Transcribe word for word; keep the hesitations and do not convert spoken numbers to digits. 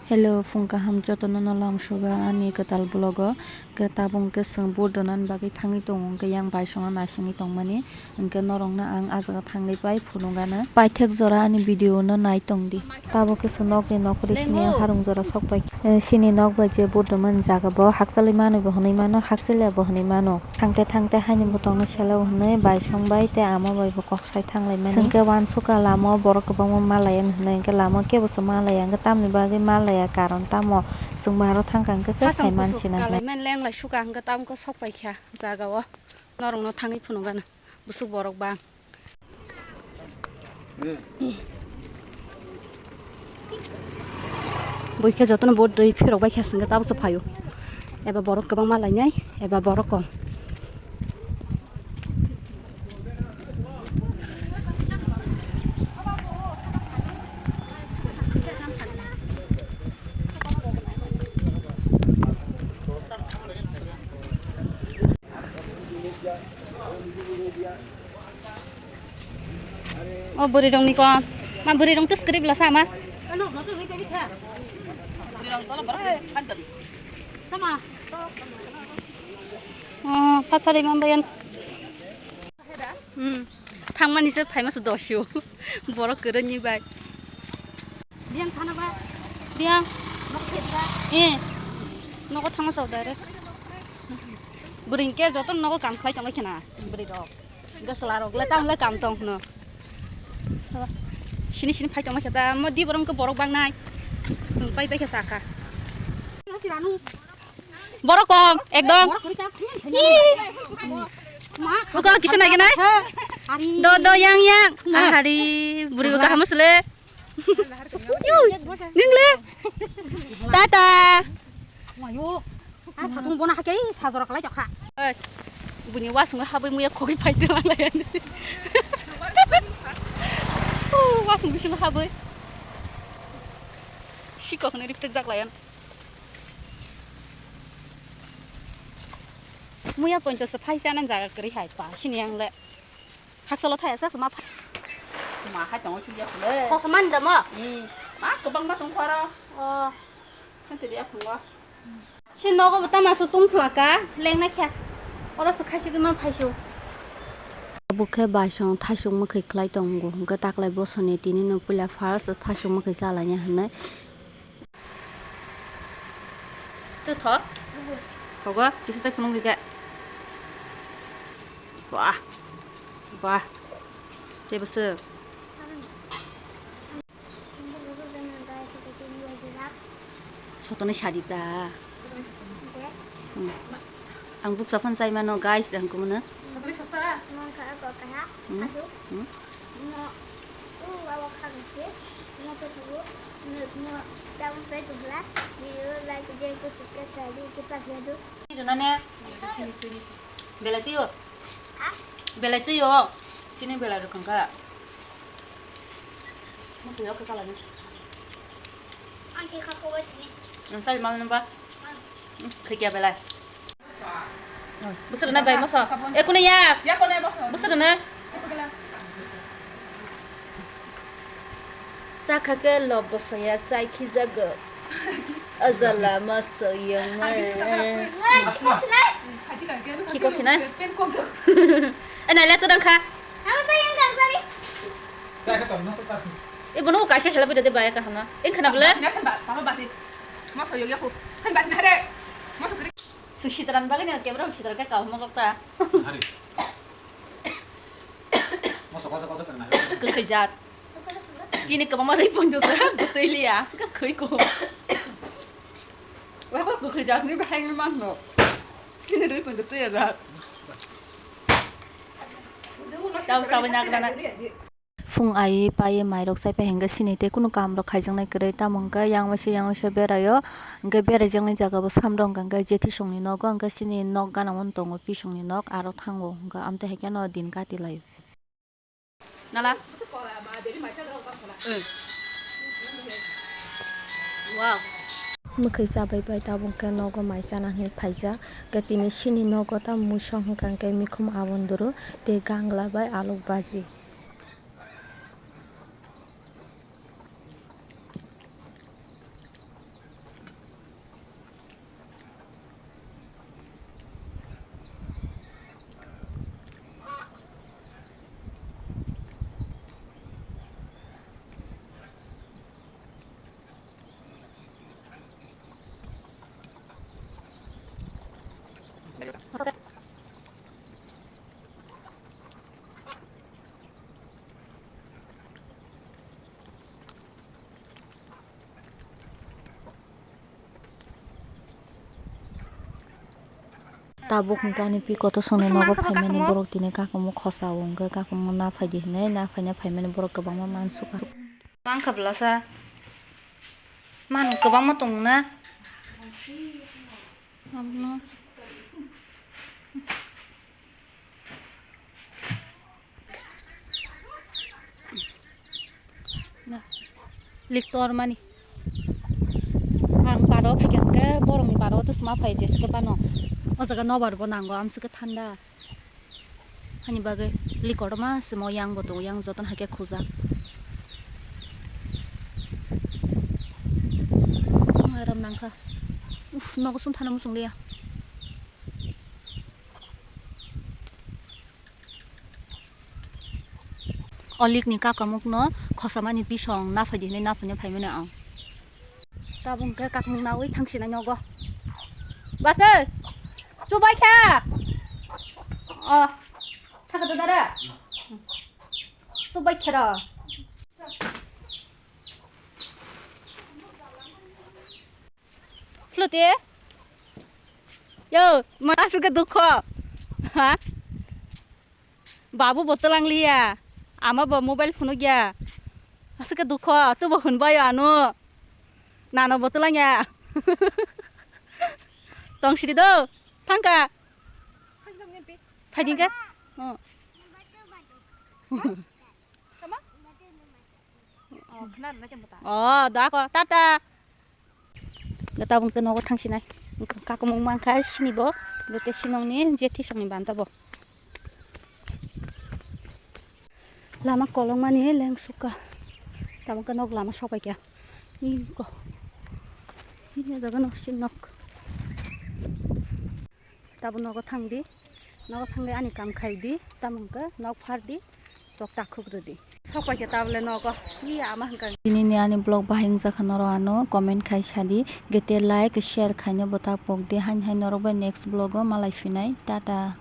Hello, phung kaham jotono no lamsogo ani kwtal vlog o. Hwnkhe tabuk hwnkhe chwng vote rwnani bagwi thangwi tongo, hwnkhe yang baisongo naisingwi tongmani, hwnkhe norokno ang ah jaga thangwi pai phunukgano. Paithak jora ani video no nai tongdi. Tabuk khe chwng nokni nokhorni sini harung jora sokpai. Eh, chini nok bai je vote rwmani jaga bo hakchalwi manwi bo hwnwi mano, hakchaliya bo hwnwi mano. Thangte thangte haini bwtokno selo hwnwi baisong bai tei ama bai bo kok sai thanglaimani. Chwng khe uansukha lama o borok kwbangma malaya hwnwi, hwnkhe lama o kebo se malaya, hwnkhe tamni bagwi malaya karon tamo chwng bo aro thangkha hwnkhe se sai mansinai. Kalaiman lenglai sukha hwnkhe tamo khe sok paikha jaga o norokno thangwi phunukgano bwswk borok bang. Buikhe jotono bo twi phirok bai khe swngkhe tabukhe phaio. Eba borok kwbangma lainai, eba borok kom. O bwrwi rokni kom. Ma bwrwi rok tw script lasa ma. O, phaphari ma bayan. Hmm. Thangmani se phaima se dosio. Borok kwrwini bai. Biyang thana ba? Biyang. Nok thep ba? Eh. Nogo thangma chao direct. Bwrwi hwnkhe joto nogo kam khlai tongwi khna bwrwi rok. Hwnkhe chwla rok le tamo le kam tong hwno. Sini sini phai tongma khe ta mo di borok hwnkhe borok bang nai. Chwng pai pai khe sakha. Borok kom ekdom. Ih. Buko kisa nai nai. Do do yang yang. Ahari bwrwi bo kaham sle. Yui, nung le. Tata. Mayo. Ah, satung bona hake, sajora kalai tokha. Buni wasung habwi muya khogwi phai tela lai. Wasung bising habwi. Sikok ni ripte jak lai. Muya ponto se phai sana jaga kri hai pa sini ang le. Haksalo thaya sa ma pha-, ma hai tongo chukya phule. Khosa man da mo? Hmm. Ma kwbang ma tong khoro. Oh. Hante dia phungo. Si nogo bata masu tung phlaka, leng na kya. Oro se khaisi ma phaisu. Abo khe baisong thaisuk mwkhwi khlai tongo. Hwnkhe taklai bosoni tini no puila first thaisuk mwkhwi chalaina hwnwi. Twi thok. Thogo, kisa sai phunuk di khe. Wah. Wah. Tei bwswk. Sotoni sadi ta. Hmm. Ang bukcha phano chai mano, guys, ang kumano. Hmm. Hmm. Rwna ne? Belai twi o. Belai twi o. Chini belai rwkha kha. Musu yok kha lani. Ang khe kha ko wai tini. Ang sai mal nang ba. Ang. Hmm, khikya belai. Bwswk rwna bai moso. E kunu ya. Ya kunu ya moso. Bwswk rwna. Sakha khe lok bwsaya chai khijago. Ajala moso yongma. Khikok sinai. E nai le twdang kha. E bono kaisa help de bai kaham na. E khana bole. Moso yok ya ko. Kan ba na re. Moso kri. Sitran bagwi no camera sitran ka kau mo ta. Hari. Moso kosa kosa kan na. Kwkhwi jat. Chini kwbangma rwi pondo sa bwtwi liya. Swkha khwi ko. Wah, kwkhwi jat ni bahai ni man no. Chini rwi pondo twi jat. Tau tau na na. Phung ai pai mairok chaipai hwnkhe chini tei kunu kamrok khaijaknai kwrwi, tamo hwnkhe yang waisa yang waisa beraio, hwnkhe beraijaknai jagao samrok hwnkhe jethesongni nogo hwnkhe chini nok ganao tongo, pisongni nok aro thango hwnkhe amtwi hai kheno din kati laio. Nala. Wow. Mwkhwi chabai bai tabuk khe nogo mai chana hinwi phaijak, hwnkhe tini chini nogo tamo muisong hwnkha hwnkhe mikhum abonduru tei gangla bai aluk baji. Tabuk hwnkhe ani pi kotor songni nogo phaimani borok tini kakumuk khosa o hwnkhe kakumuk na phaidi hinwi na phaina phaimani borok kwbangma mansukha. Mankha bwlasa. Manwi kwbangma tongo na? Abono. Na, liktor mani. Ang baro phaikha hwnkhe borokni baro to sma phai jeswk phano. O jaga nobar bo nango, amswk thanda. Hani bagwi likor ma simo yang bo tongo, yang jotono haikhe khujak. Aram nangkha. Uf, nogo sum thana muchung liya. Olikni kakamukno khosamani bisong naphaidi hinwi naphaina phaimani ang. Tabuk hwnkhe kakamuk naui thangsinai nogo. Bwsai! Chubai kha! O, thaka da dara. Chubai kha ro. Flute? Yo, ma aswk dukho. Ha? Babu bo twlang liya. Ama bo mobile phunuk ya. Aswk dukho, tu bo hwnbayo ano. Nano bo twlang ya. Tong siri do. Thangka. Phaidingka. Oh. Oh, da ko, tata. Tabuk tei nogo thangsinai. Kakumung mankha sini bo. Lote sinongni jethi songni banta bo. Lama kolokmani lengsukha. Tabuk khe nok lama sopaikha. Iko. Ini jaga nok sin nok. Tabuk nogo thangdi. Nogo thangdi ani kam khaidi. Tamo hwnkhe nok phardi. Tok takhuk rwdi. Sok paikha tabole nogo. Iya ama hwnkha. Tinini ani vlog bahai wngjakha norok ano comment khai sadi. Gete like, share khaina bwtak pokdi. Haini hai norok bai next vlog o malai phinai. Tata.